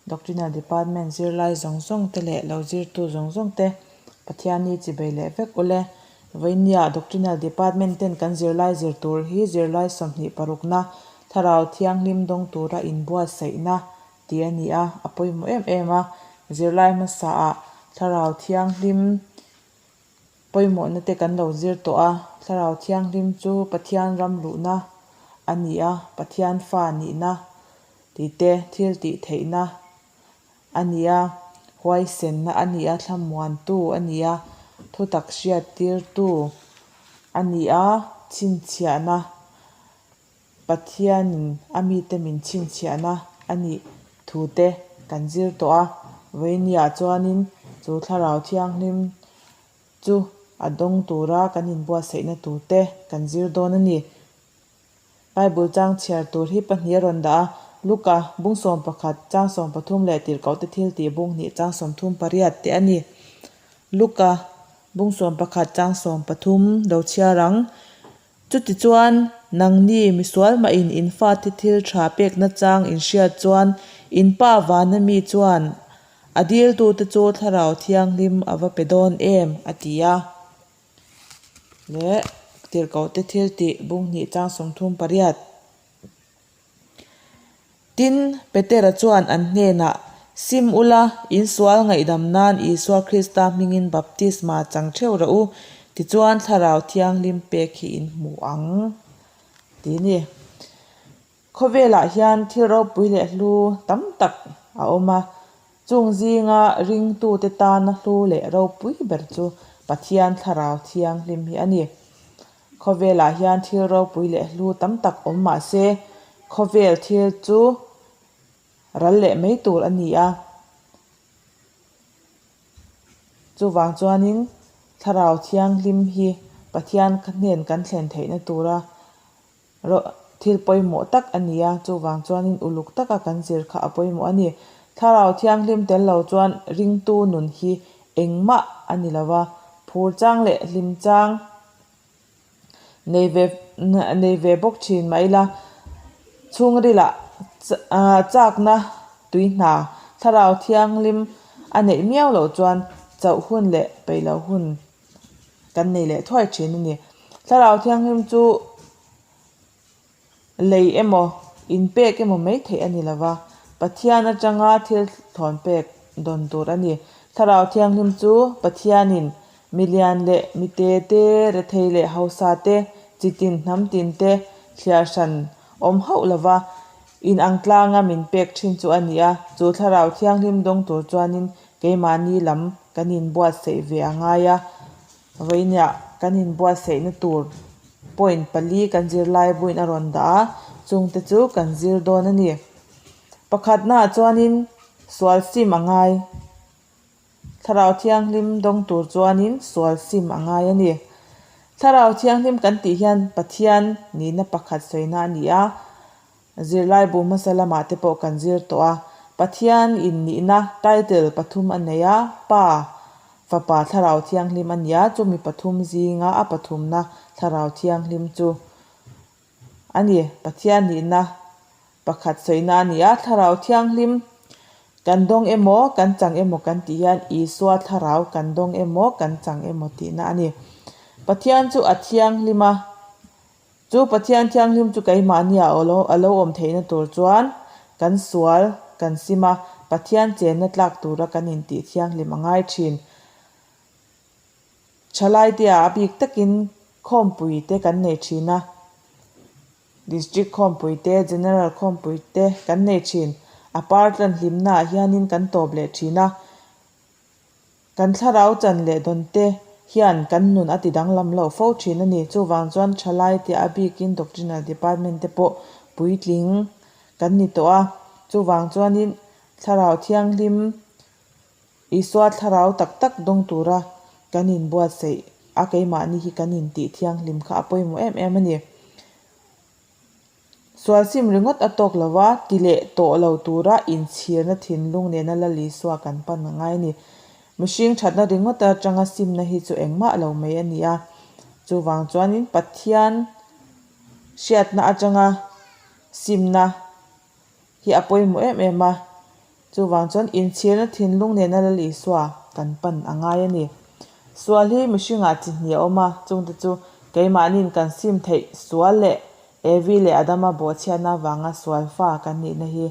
Doctrinal Department zirlai zawng zawng te leh lo zirtu zawng zawng te Pathianni chibei leh vek ule. Vawinia Doctrinal Department ten kan zirlai zir tur hi zirlai 26na Thlarau Thianghlim dawng tura inbuatsaihna tih a ni a, a pawimawh em em a. Zirlai hmasaah Thlarau Thianghlim Pawimawhna te kan lo zir tawh a, Thlarau Thianghlim chu Pathian ram luhna a ni a, Pathian fa nihna tih te, thil tih theihna a ni a, huaisenna a ni a, thlamuantu a ni a, thutak hriattirtu a ni a, chhinchhiahna Pathianin a mite min chhinchhiahna a nih thu te kan zir tawh a, vawinia chuanin chu Thlarau Thianghlim chu a dawng tura kan inbuatsaihna tur te kan zir dawn a ni. Bible chang chhiar tur hi pahnih a rawn dah a, Luka bung 11 chang 13 leh Tirhkohte thiltih bung hnih chang 38 te a ni. Luka bung 11 chang 13 lo chhiar ang. Chutichuan, nangni misual mahin in fate thil tha pekna chang in hriat chuan in Pa vana mi chuan a diltute chu Thlarau Thianghlim a va pe dawn em? a ti a. Leh Tirhkohte thiltih bung hnih chang 38. Tin, Petera chuan an hnenah, Sim ula, in sual ngaihdam nan Isua Krista hmingin baptisma chang theuh rawh u, tichuan Thlarau Thianghlim pek hi in hmu ang, ti ni. Khawvelah hian thil ropui leh hlu tam tak a awm a, chung zinga ringtute tana hlu leh ropui ber chu Pathian Thlarau Thianghlim hi a ni. Khawvelah hian thil ropui leh hlu tam tak awm mah se, khawvel thil chu ral leh mai tur a ni a. Chuvang chuanin Thlarau Thianghlim hi Pathian hnen kan thlen theihna tura thil pawimawh tak a ni a. Chuvang chuanin uluk taka kan zir kha a pawimawh a ni. Thlarau Thianghlim tel lo chuan ringtu nun hi engmah a ni lo va, phur chang leh hlim chang nei ve nei ve bawk thin mah ila chhungrilah chakna tui hna Thlarau Thianghlim a neih miau loh chuan chauh hun leh peih loh hun kan nei leh thuai thin a ni. Thlarau Thianghlim chu Lei emaw, inpek emaw mai theih a ni lo va, Pathian atanga thil thawn pek dawn tur a ni. Thlarau Thianghlim chu Pathianin milian leh mite te, rethei leh hausa te, chitin hnam tin te thliar hran awm hauh lo va, inang tlanga min pek thin chu a ni a. Chu Thlarau Thianghlim dawng tur chuanin keimahni lam kan inbuatsaih ve a ngai a. Vawinia kan inbuatsaihna tur point pali kan zirlai buin a rawn dah a, chungte chu kan zir dawn a ni. Pakhatnaah chuanin sual sim a ngai. Thlarau Thianghlim dawng tur chuanin sual sim a ngai a ni. Thlarau Thianghlim kan tih hian Pathian nihna pakhat sawina a ni a. Zirlai bu hmasa lamah te pawh kan zir tawh a, Pathian in nihna title pathum a nei a, Pa, Fapa Thlarau Thianghlim a nia, chumi pathum zinga a pathumna Thlarau Thianghlim chu a ni. Pathian nihna pakhat sawina a ni a, Thlarau Thianghlim kan dawng emaw, kan chang emaw kan tih hian Isua Thlarau kan dawng emaw, kan chang emaw tihna a ni. Pathian chu a thianghlim a. Chu Pathian Thianghlim chu keimahnia a lo awm theihna tur chuan kan sual kan sim a, Pathian chenna tlak tura kan intih thianghlim a ngai thin. Thalaite-ah a bik takin khawmpui te kan nei thin a, District khawmpui te, General khawmpui te kan nei thin. A par tlan hlimnaah hianin kan tawp leh thin a. Kan thlarau chan leh dawn te hian kan nun a ti danglam lo fo thin a ni. Chuvang chuan thalai te a bikin Doctrinal Department te pawh puitling kan ni tawh a. Chuvang chuanin Thlarau Thianghlim, Isua thlarau tak tak dawng tura kan inbuatsaih a keimahni hi kan intih thianghlim kha a pawimawh em em a ni. Sual sim ringawt a tawk lo va, ti leh tawh lo tura inchhirna thinlung nena Lal Isua kan pan a ngai a ni. Mihring thatna ringawt atanga simna hi chu engmah lo mai a ni a. Chuvang chuanin Pathian hriatna atanga simna hi a pawimawh em em a. Chuvang chuan inchhirna thinlung nena Lal Isua kan pan a ngai a ni. Sual hi mihringah chi hnih a awm a, chungte chu keimahniin kan sim theih sual leh Evi leh Adama bawhchhiatna avanga sual fa kan nihna hi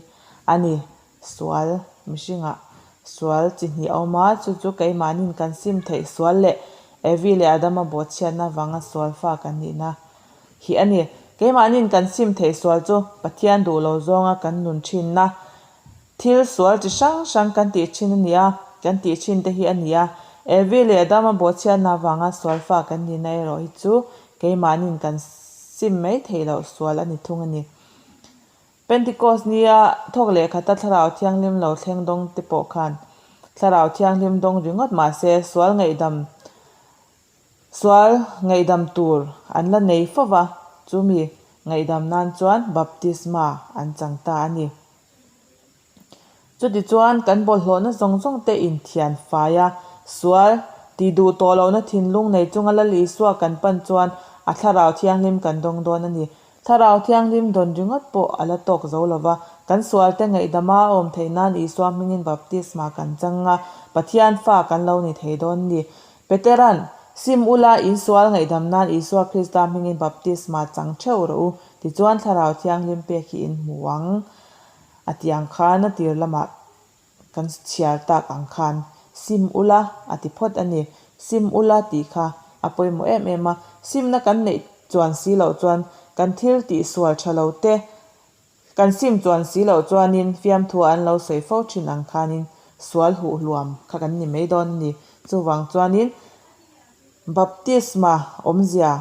a ni. Sual mihringah sual chi hnih a awm a, chu chu keimahniin kan sim theih sual leh Evi leh Adama bawhchhiatna avanga sual fa kan nihna hi a ni. Keimahniin kan sim theih sual chu Pathian duh lo zawnga kan nun thinna Thil sual chi hrang hrang kan tih thin a ni a, kan tih thin te hi a ni a. Evi leh Adama bawhchhiatna avanga sual fa kan nihna erawh hi chu keimahniin kan sim mai theih loh sual a ni thung a ni. Pentecost nia thawk leh khata Thlarau Thianghlim lo thleng dawng te pawh khan Thlarau Thianghlim dawng ringawt mahse sual ngaihdam Sual ngaihdam tur an la nei fo va, chumi ngaihdam nan chuan baptisma an chang ta a ni. Chutichuan kan bawlhhlawhna zawng zawng te inthian fai a, sual tih duh tawh lohna thinlung nei chunga Lal Isua kan pan chuan a Thlarau Thianghlim kan dawng dawn a ni. Thlarau Thianghlim dawn ringawt pawh a la tawk zo lo va, kan sualte ngaihdama a awm theih nan Isua hmingin baptisma kan chang a, Pathian fa kan lo ni thei dawn ni. Petera'n, Sim ula, in sual ngaihdam nan Isua Krista hmingin baptisma chang theuh rawh u, tichuan Thlarau Thianghlim pek hi in hmu ang, a ti ang khan a tir lamah Kan chhiar tak ang khan sim ula a ti phawt a ni. Sim ula tih kha a pawimawh em em a. Simna kan neih chuan si loh chuan kan thil tih sual tha lo te kan sim chuan si loh chuanin fiamthua an lo sawi fo thin ang khanin sual huh hluam kha kan ni mai dawn a ni. Chuvang chuanin Baptisma awmzia,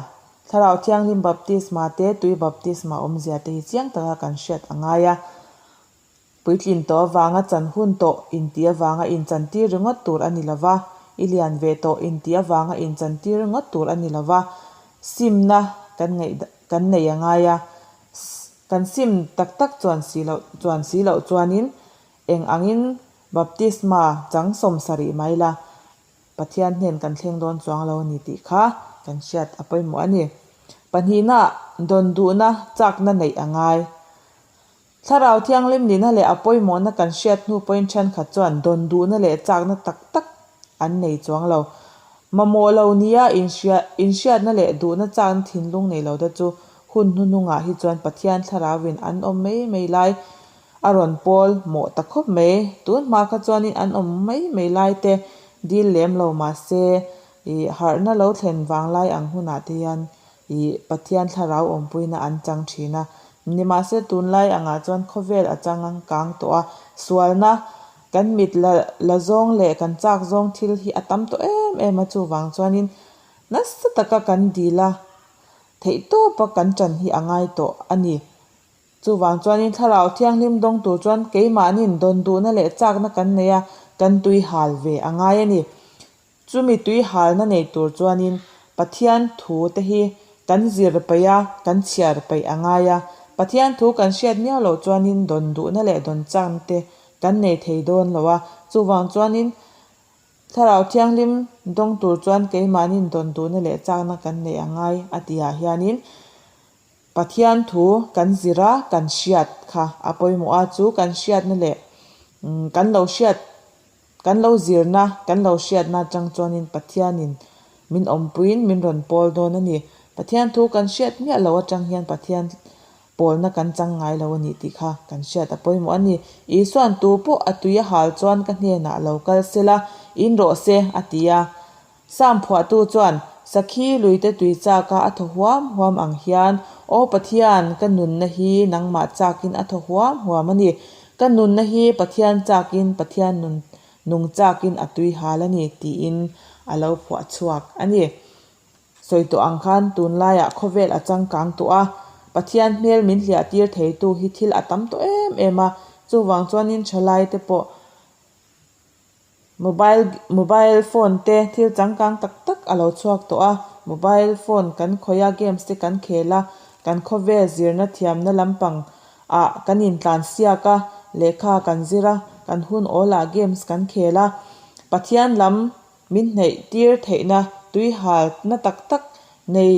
Thlarau Thianghlim baptisma te tui baptisma awmzia te hi chiang taka kan hriat a ngai a. Puitlin tawh avanga chan hun tawh intih avanga inchantir ringawt tur a ni lo va, i lian ve tawh intih avanga inchantir ringawt tur a ni lo va, simna kan ngaih kan nei a ngai a, kan sim tak tak chuan si loh chuan si loh chuanin eng angin baptisma chang 70 mai la Pathian hnen kan thleng dawn chuang lo a ni tih kha kan hriat a pawimawh a ni. Pahnihna dawn duhna chakna neih a ngai. Thlarau Thianghlim nihna leh a pawimawhna kan hriat hnu pawhin thenkhat chuan dawn duhna leh chakna tak tak an nei chuang lo. Mamawh lo nia inhriatna leh duhna chakna thinlung nei lo te chu hun hnuhnungah hi chuan Pathian Thlarauin an awm mai mai lai a rawn pawl mawh ta khawp mai. Tun hma kha chuanin an awm mai mai lai te dil lem lo mahse ih harhna lo thlen vang lai ang hunah te hian Ih, Pathian thlarau awmpuina an chang thin a. Nimahse tunlai angah chuan khawvel a chang ang kang tawh a, sualna kan mit la la zawng leh kan chak zawng thil hi a tam tawh em em a, chuvang chuanin nasa taka kan dil a, theihtawpa kan chan hi a ngai tawh a ni. Chuvang chuanin Thlarau Thianghlim dawng tur chuan keimahnin dawn duhna leh chakna kan nei a, kan tui hal ve a ngai a ni. Chumi tui halna nei tur chuanin Pathian thu te hi kan zir peih a, kan chhiar peih a ngai a. Pathian thu kan hriat miau loh chuanin dawn duhna leh dawn chakna te kan nei thei dawn lo a. Chuvang chuanin Thlarau Thianghlim dawng tur chuan keimahnin dawn duhna leh chakna kan neih a ngai a tihah hianin Pathian thu kan zir a, kan hriat kha a pawimawh a. Chu kan hriatna leh kan lo hriat Kan lo zirna, kan lo hriatna atang chuanin Pathianin min awmpuiin min rawn pawl dawn a ni. Pathian thu kan hriat miah lo atang hian Pathian pawlna kan chang ngai lo a ni tih kha kan hriat a pawimawh a ni. Isua'n tu pawh a tui a hal chuan ka hnenah lo kal sela, in rawh se, a ti a. Sam phuahtu chuan, Sakhi luite tui chaka a thaw huam huam ang hian, Aw Pathian, ka nunna hi nangmah chakin a thaw huam huam a ni. Ka nunna hi Pathian chakin, Pathian nun nung chakin a tui hal a ni, tiin a lo phuah chhuak a ni. Sawi tawh ang khan tunlaiah khawvel a changkang tawh a, Pathian hmel min hliah tir theitu hi thil a tam tawh em em a, chuvang chuanin thalaite pawh Mobile mobile phone te thil changkang tak tak a lo chhuak tawh a, mobile phone kan khawih a games te kan khel a, kan khawvel zirna thiamna lampang ah kan intlan siak a, lehkha kan zir a, kan hun awl ah games kan khel a, Pathian lam min hneih tir theihna tui halna tak tak nei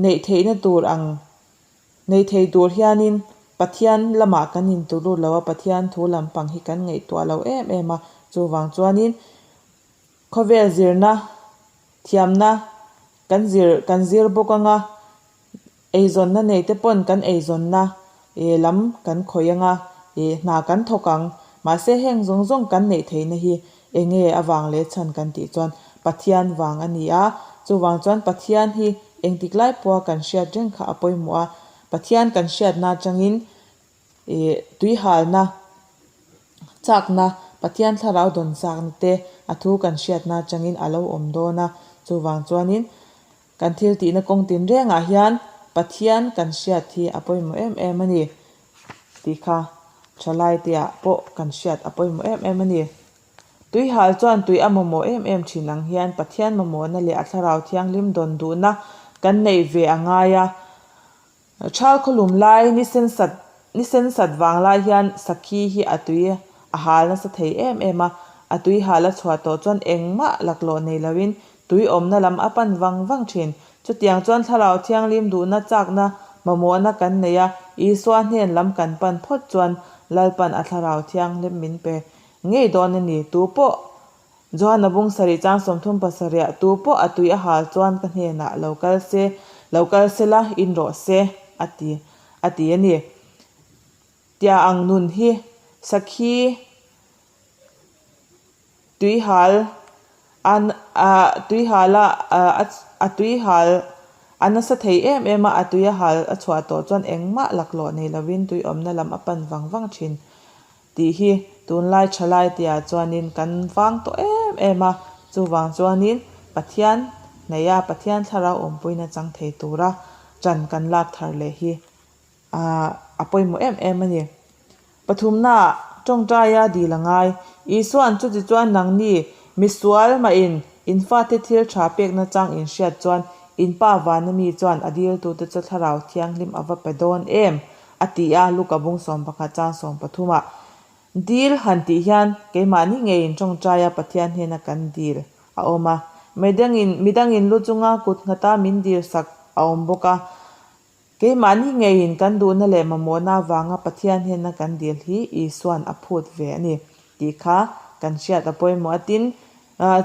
neih theihna tur ang nei thei tur hianin. Pathian lamah kan intulut lo a, Pathian thu lampang hi kan ngaihtuah lo em em a. Chuvang chuanin khawvel zirna thiamna kan zir kan zir bawk anga eizawnna nei te pawn kan eizawnna eh lam kan khawih anga eh hna kan thawk ang. Mahse heng zawng zawng kan neih theihna hi enge avang leh chhan kan tih chuan Pathian vang a ni a. Chuvang chuan Pathian hi engtik lai pawha kan hriat reng kha a pawimawh a. Pathian kan hriatna atangin ih tuihalna chakna Pathian thlarau dawn chakna te a thu kan hriatna atangin a lo awm dawn a. Chuvang chuanin kan thil tihna kawng tinrengah hian Pathian kan hriat hi a pawimawh em em a ni tih kha thalai te ah pawh kan hriat a pawimawh em em a ni. Tuihal chuan tui a mamawh em em thin ang hian Pathian mamawhna leh a thlarau thianghlim dawn duhna kan neih ve a ngai a. Thal khawlum lai ni sen sat ni sen sat vang lai hian sakhi hi a tui a hal nasa thei em em a, a tui hal a chhuah tawh chuan engmah laklawh nei loin tui awmna lam a pan vang vang thin. Chutiang chuan thlarau thianghlim duhna chakna mamawhna kan nei a, Isua hnen lam kan pan phawt chuan Lalpan a thlarau thianghlim min pe ngei dawn a ni. Tu pawh Johanna bung sarih chang 37 tu pawh a tui a hal chuan ka hnenah lo kal se, lo kal se la, in rawh se, a ti, a ti a ni. Tia ang nun hi sakhi tui hal an ah tui hal a a tui hal a nasa thei em em a, a tui a hal a chhuah tawh chuan engmah laklawh nei lovin tui awmna lam a pan vang vang thin. Tih hi tunlai thalai tihah chuanin kan vang tawh em em a, chuvang chuanin Pathian hnaih a Pathian thlarau awmpuina chang thei tura chan kan lak thar leh hi a pawimawh em em a ni. Pathumnaah tawngtaia dil a ngai. Isua'n chuti chuan nangni misual mahin in fate thil tha pekna chang in hriat chuan in pa vana mi chuan a diltute chu thlarau thianghlim a va pe dawn em? A ti a, Luka bung 11 chang 13 ah, Dil han tih hian keimahni ngeiin tawngtaia Pathian hnena kan dil a awm a, midangin midangin lu chunga kut nghata min dil sak a awm bawk a. Keimahni ngeiin kan duhna leh mamawhna avanga Pathian hnena kan dil hi Isua'n a phut ve a ni tih kha kan hriat a pawimawh a. Tin,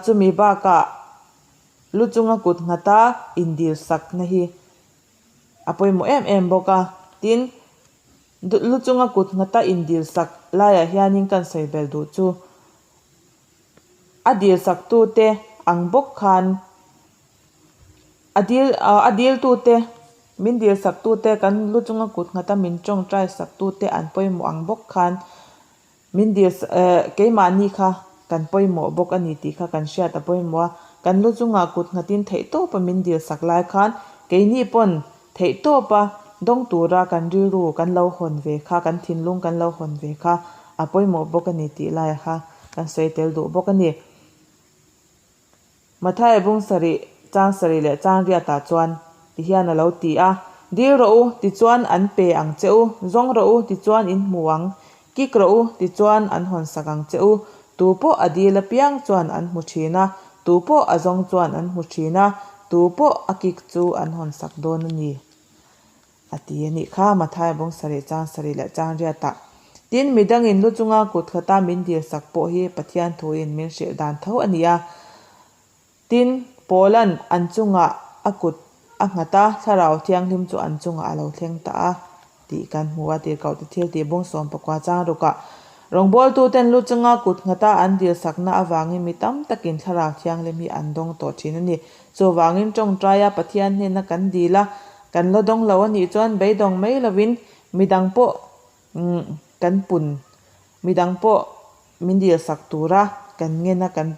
chumi bakah lu chunga kut nghata indil sakna hi A pawimawh em em bawk a, tin, lu chunga kut nghata indil sak laiah hianin kan sawi bel duh chu a dil saktute ang bawk khan a dil a diltute min dil saktute kan lu chunga kut nghata min tawngtai saktute an pawimawh ang bawk khan Min dil eh keimahni kha kan pawimawh bawk a ni tih kha kan hriat a pawimawh a, kan lu chungah kut nghatin theihtawpa min dil sak lai khan keini pawn theihtawpa dawng tura kan rilru kan lo hawn ve kha, kan thinlung kan lo hawn ve kha a pawimawh bawk a ni tih lai kha kan sawi tel duh bawk a ni. Mathaia bung sarih, chang sarih leh chang riatah chuan ti hian a lo ti a, Dil rawh u, tichuan an pe ang che u, zawng rawh u, tichuan in hmu ang, kik rawh u, tichuan an hawn sak ang che u. Tu pawh a dil apiang chuan an hmu thin a, tu pawh a zawng chuan an hmu thin a, tu pawh a kik chu an hawn sak dawn a ni. A ti a nih kha, Mathaia bawng sarih chang sarih leh chang riatah. Tin, midangin lu chunga kut khata min dil sak pawh hi Pathian thuin min hrilh dan tho a ni a. Tin, Paula'n an chungah a kut a nghat a, Thlarau Thianghlim chu an chungah a lo thleng ta a tih kan hmu a, Tirhkohte thil tih bawng 19 chang rukah rawngbawltuten lu chunga kut nghata an dil sakna avangin mi tam takin Thlarau Thianghlim hi an dawng tawh thin a ni. Chuvangin tawngtaia Pathian hnena kan dil a, Kan la dawng lo a nih chuan beidawng mai lovin midang pawh kan pun, midang pawh min dil sak tura kan ngen a kan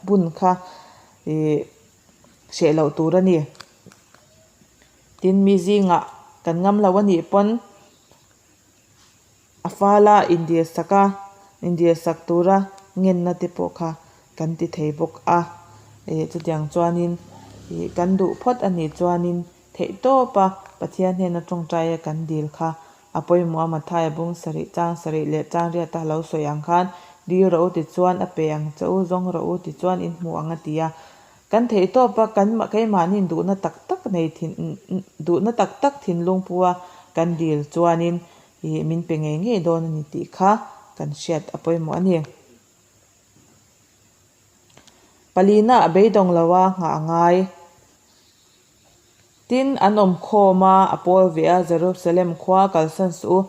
pun kha ih hreh loh tur a ni. Tin, mi zingah kan ngam lo a nih pawn A fala indir sak a, indir sak tura ngenna te pawh kha kan ti thei bawk a. Ih chutiang chuanin ih kan duh phawt a nih chuanin theihtawpa Pathian hnena tawngtaia kan dil kha a pawimawh a. Mathaia bung sarih chang sarih leh chang riata lo sawi ang khan dil rawh u tichuan a pe ang che u, zawng rawh u tichuan in hmu ang a ti a. Kan theihtawpa kan keimahniin duhna tak tak nei thin duhna tak tak thinlung pua kan dil chuanin. Ih min pe ngei ngei dawn a ni tih kha kan hriat a pawimawh a ni. Palina a beidawng lo a nghah a ngai. Tin, an awm khawm a, a pawl ve a, Jerusalem khua kalsan suh u,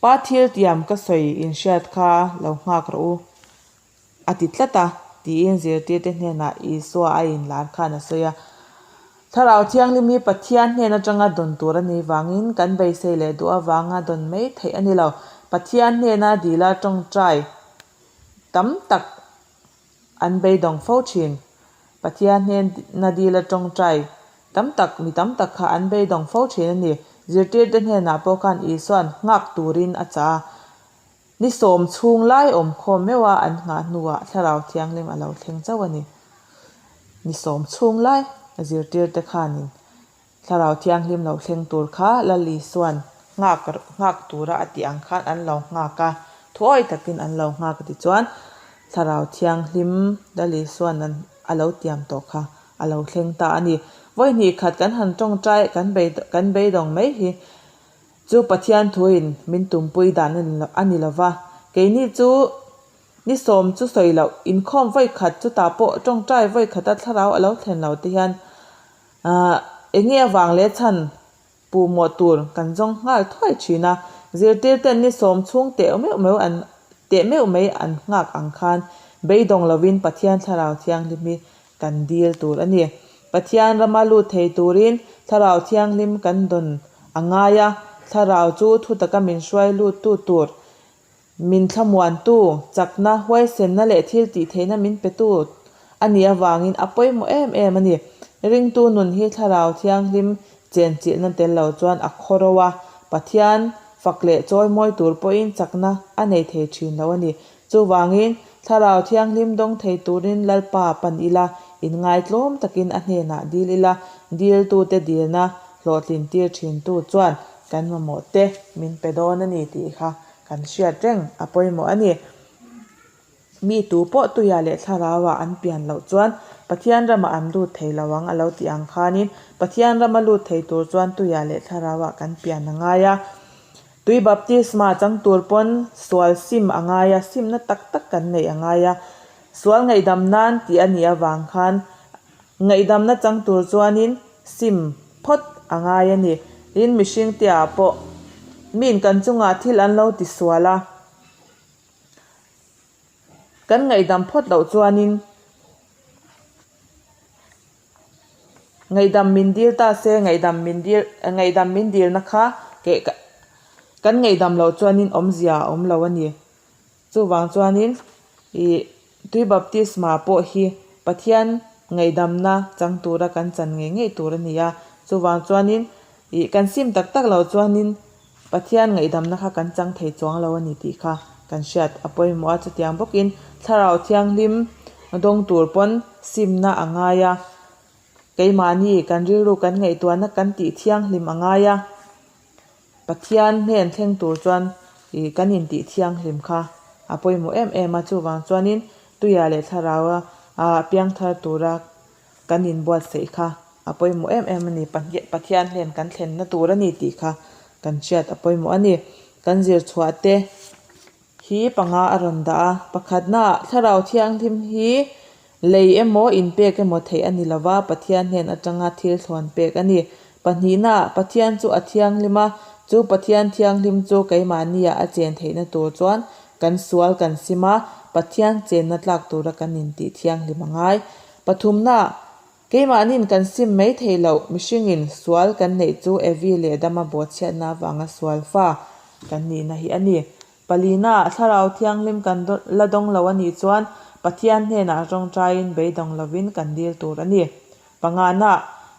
Pa thil tiam ka sawi inhriat kha lo nghak rawh u. A ti tlat a, tiin zirtirte hnenah Isua a inlar khan a sawi a. Thlarau Thianghlim hi Pathian hnen atanga dawn tur a nih vangin kan beisei leh duh avanga dawn mai theih a ni lo. Pathian hnena dila tawngtai tam tak an beidawng fo thin. Pathian hnena dila tawngtai tam tak mi tam tak kha an beidawng fo thin a ni. Zirtirte hnenah pawh khan Isua'n nghak turin a chah a. Ni sawm chhung lai awm khawm meuh a an nghah hnuah Thlarau Thianghlim a lo thleng chauh a ni. Ni sawm chhung lai a zirtirte khanin Thlarau Thianghlim lo thleng tur kha Lal Isua'n nghak nghak tura a tih ang khan an lo nghak a, thuawi takin an lo nghak a tichuan Thlarau Thianghlim Lal Isua'n an a lo tiam tawh kha a lo thleng ta a ni. Vawi hnih khat kan han tawngtai kan bei kan beidawng mai hi Chu Pathian thuin min tumpui dan a ni lo va, keini chu ni sawm chu sawi loh, inkhawm vawi khat chutah pawh tawngtai vawi khata thlarau a lo thlen lo te hian eng nge avang leh chhan puhmawh tur kan zawng nghal thuai thin a, zirtirten ni sawm chhung teh meuh meuh an teh meuh mai an nghak ang khan beidawng lovin Pathian thlarau thianghlim hi kan dil tur a ni. Pathian rama lut thei turin Thlarau Thianghlim kan dawn a ngai a, Thlarau chu thutaka min hruai luttu tur, min thlamuantu, chakna, huaisenna leh thil tih theihna min petu a nih avangin a pawimawh em em a ni. Ringtu nun hi Thlarau Thianghlim chenchilhna tel lo chuan a khaw ro a, Pathian fak leh chawimawi tur pawhin chakna a nei thei thin lo a ni. Chuvangin, Thlarau Thianghlim dawng thei turin Lalpa pan ila, inngaitlawm takin a hnenah dil ila, diltute dilna hlawhtlin tir thintu chuan kan mamawh te min pe dawn a ni tih kha kan hriat reng a pawimawh a ni. Mi tu pawh tuia leh thlarauah an pian loh chuan Pathian ramah an lut thei lo ang a lo tih ang khanin Pathian rama lut thei tur chuan tuia leh thlarauah kan pian a ngai a. Tui baptisma chang tur pawn sual sim a ngai a, simna tak tak kan neih a ngai a. Sual ngaihdam nan tih a nih avang khan ngaihdamna chang tur chuanin sim phawt a ngai a ni. Tin, mihring te ah pawh miin kan chungah thil an lo ti sual a, kan ngaihdam phawt loh chuanin, Ngaihdam min dil ta se, ngaihdam min dil, ngaihdam min dilna kha keh kan ngaihdam loh chuanin awmzia a awm lo a ni. Chuvang chuanin ih tui baptisma pawh hi Pathian ngaihdamna chang tura kan chan ngei ngei tur a ni a. Chuvang chuanin ih kan sim tak tak loh chuanin Pathian ngaihdamna kha kan chang thei chuang lo a ni tih kha kan hriat a pawimawh a, chutiang bawkin Thlarau Thianghlim dawng tur pawn simna a ngai a, keimahni kan rilru kan ngaihtuahna kan tih thianghlim a ngai a, Pathian hnen thleng tur chuan ih kan intih thianghlim kha a pawimawh em em a, chuvang chuanin Tuia leh Thlaraua piangthar tura Kan inbuatsaih kha a pawimawh em em a ni. Pathian hnen kan thlenna tur a ni tih kha kan hriat a pawimawh a ni. Kan zir chhuah te hi panga a rawn dah a. Pakhatnaah Thlarau Thianghlim hi lei emaw inpek emaw theih a ni lova, Pathian hnen atanga thil thlawn pek a ni. Pahnihnaah Pathian chu a thianghlim a, chu Pathian thianghlim chu keimahniah a chen theihna tur chuan kan sual kan sim a, Pathian chenna tlak tura kan intih thianghlim a ngai. Pathumna, Keimahnin kan sim mai thei loh, mihringin sual kan neih chu Evi leh Adama bawhchhiatna avanga sual fa kan nihna hi a ni. Palina, Thlarau Thianghlim kan la dawng lo a nih chuan Pathian hnenah tawngtaiin beidawng lovin kan dil tur a ni. Pangana,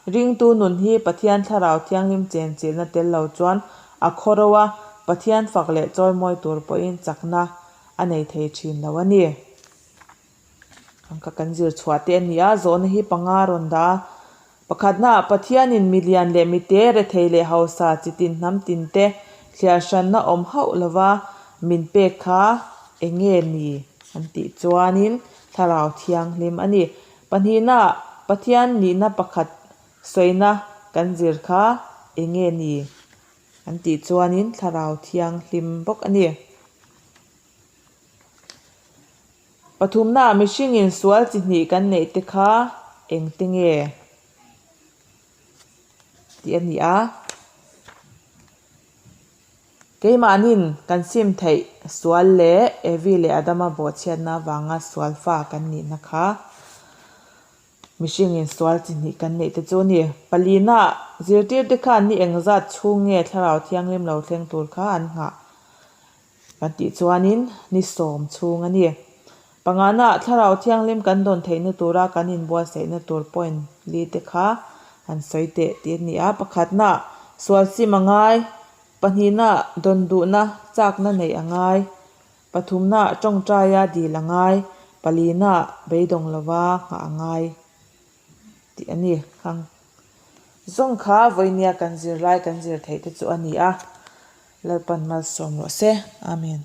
Ringtu nun hi Pathian Thlarau Thianghlim chenchilhna tel lo chuan a khaw ro a, Pathian fak leh chawimawi tur pawhin chakna a nei thei thin lo a ni. Angka kan zir chhuah te a ni a, zawhna hi panga a rawn dah a. Pakhatna ah Pathianin milian leh mite, rethei leh hausa, chitin hnam tin te thliar hranna awm hauh lova min pek kha eng nge ni an tih chuanin Thlarau Thianghlim a ni. Pahnihna ah Pathian nihna pakhat sawina kan zir kha eng nge ni? Kan tih chuanin Thlarau Thianghlim bawk a ni. Pathumnaah mihringin sual chi hnih kan neih te kha engte nge tih a ni a. Keimahnin kan sim theih sual leh Evi leh Adama bawhchhiatna avanga sual fa kan nihna kha mihringin sual chi hnih kan neih te chu a ni. Palina zirtirte khan ni engzat chhung nge Thlarau Thianghlim lo thleng tur kha an nghah Kan tih chuanin ni sawm chhung a ni. Pangana Thlarau Thianghlim kan dawn theihna tura kan inbuatsaihna tur point li te kha han sawi teh tih a ni a. Pakhatna, sual sim a ngai. Pahnihna, dawn duhna, chakna neih a ngai. Pathumna, tawngtaia dil a ngai. Palina, beidawng lova nghah a ngai tih a ni. Khang zawng kha vawinia kan zirlai kan zir theih te chu a ni a. Lalpan malsawm rawh se. Amen.